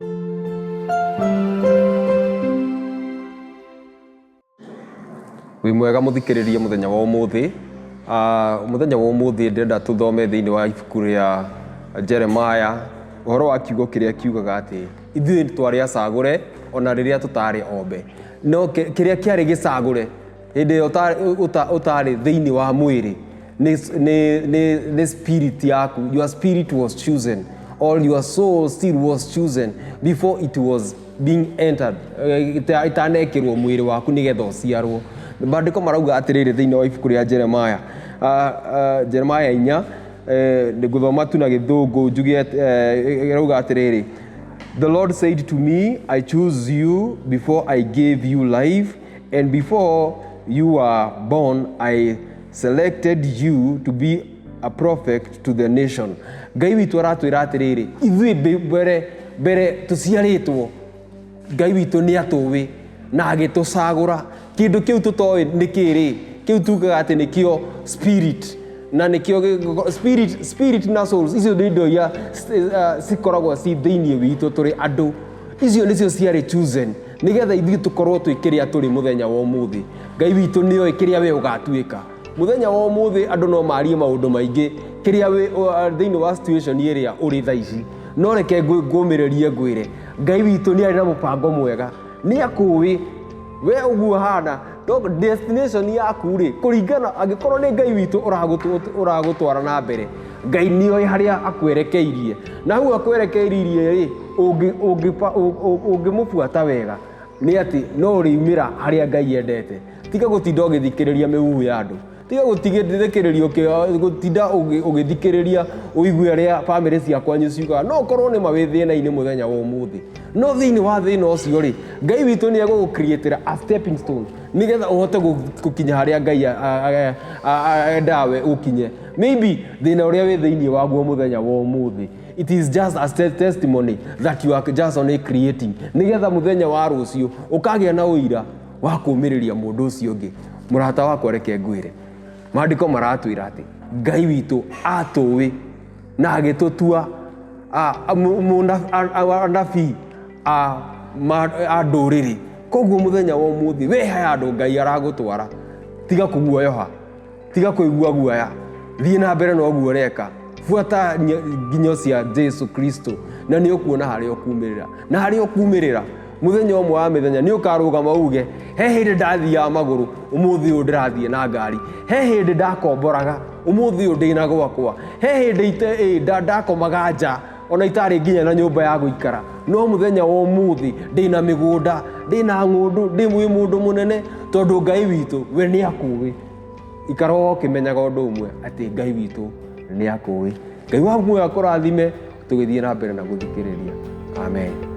Wĩ mwega mũthikĩrĩria mũthenya wa ũmũthĩ. Mũthenya wa ũmũthĩ ndĩrenda tũthome thĩinĩ wa ibuku rĩa Jeremiah ũhoro wa kiugo kĩrĩa kiugaga atĩ ithuĩ twarĩ acagũre ona rĩrĩa tũtarĩ ombe. No kĩrĩa kĩarĩ gĩcagũre hĩndĩ ĩrĩa ũtarĩ thĩinĩ wa mwĩrĩ nĩ spirit yaku. Your spirit was chosen or your soul still was chosen before it was being entered, itanekĩrwo mwĩrĩ waku nĩgetha ũciarwo. Maandĩko marauga atĩrĩrĩ thĩinĩ wa ibuku rĩa Jeremiah, Jeremiah 4, ngũthoma tu na Gĩthũngũ njuge, ĩrauga atĩrĩrĩ, "The Lord said to me, I choose you before I gave you life, and before you were born I selected you to be a prophet to the nation." Ngai witũ aratwĩra atĩrĩrĩ, ithuĩ mbere tũciarĩtwo, Ngai witũ nĩ atũĩ na agĩtũcagũra. Kĩndũ kĩu tũtoĩ nĩ kĩrĩ, kĩu tugaga atĩ nĩkĩo spirit, na nĩkĩo spirit na souls. Icio nĩ indo iria cikoragwo ci thĩinĩ witũ tũrĩ andũ. Icio nĩcio ciarĩ chosen nĩgetha ithuĩ tũkorwo twĩ kĩrĩa tũrĩ mũthenya wa ũmũthĩ. Ngai witũ nĩoĩ kĩrĩa we ũgatuĩka mũthenya wa ũmũthĩ. Andũ no marie maũndũ maingĩ kĩrĩa wĩ thĩinĩ wa situation ĩrĩa ũrĩ thaa ici, no reke ngũmĩrĩrie ngwĩre Ngai witũ nĩ arĩ na mũbango mwega. Nĩ akũĩ we ũguo hana destination yaku rĩ, kũringana angĩkorwo nĩ Ngai witũ ũragũtwara na mbere. Ngai nĩoĩ harĩa akwerekeirie, na hau akwerekeirie rĩ, ũngĩmũbuata wega nĩ atĩ no ũrĩumĩra harĩa Ngai endete. Tiga gũtinda ũgĩthikĩrĩria mĩhuhu ya andũ, tiga gũtigithikĩrĩria, gũtinda ũgĩthikĩrĩria ũigue ũrĩa bamĩrĩ cia kwanyu ciugaga. No ũkorwo nĩ ma wĩ thĩna-inĩ mũthenya wa ũmũthĩ, no thĩinĩ wa thĩna ũcio rĩ, Ngai witũ nĩ egũgũ-create a stepping stone nĩgetha ũhote gũkinya harĩa Ngai endaga we ũkinye. Maybe thĩna ũrĩa wĩ thĩinĩ waguo mũthenya wa ũmũthĩ, it is just a testimony that you are just only creating nĩgetha mũthenya wa rũciũ ũkagĩa na ũira wa kũũmĩrĩria mũndũ ũcio ũngĩ. Mũrata wakwa, reke ngwĩre, maandĩko maratwĩra atĩ Ngai witũ atũĩ na agĩtũtua anabii a ndũrĩrĩ. Koguo mũthenya wa ũmũthĩ we he handũ Ngai aragũtwara. Tiga kũguoyoha, tiga kũigua guoya, thiĩ na mbere na ũguo ũreka. Buata nginyo cia Jesu Kristo na nĩ ũkuona harĩa ũkumĩrĩra, na harĩa ũkumĩrĩra mũthenya ũmwe wa mĩthenya nĩ ũkarũgama uge, "He hĩndĩ ndathiaga magũrũ, ũmũthĩ ũyũ ndĩrathiĩ na ngari. He hĩndĩ ndakomboraga, ũmũthĩ ũyũ ndĩna gwakwa. He hĩndĩ ndakomaga nja ona itarĩ nginya na nyũmba ya gũikara, no mũthenya wa ũmũthĩ ndĩna mĩgũnda, ndĩna ng'ũndũ, ndĩ mwĩ mũndũ mũnene," tondũ Ngai witũ we nĩ akũĩ. Ikara ũkĩmenyaga ũndũ ũmwe, atĩ Ngai witũ nĩ akũĩ. Ngai wa muoyo akũrathime tũgĩthiĩ na mbere na gũthikĩrĩria. Amen.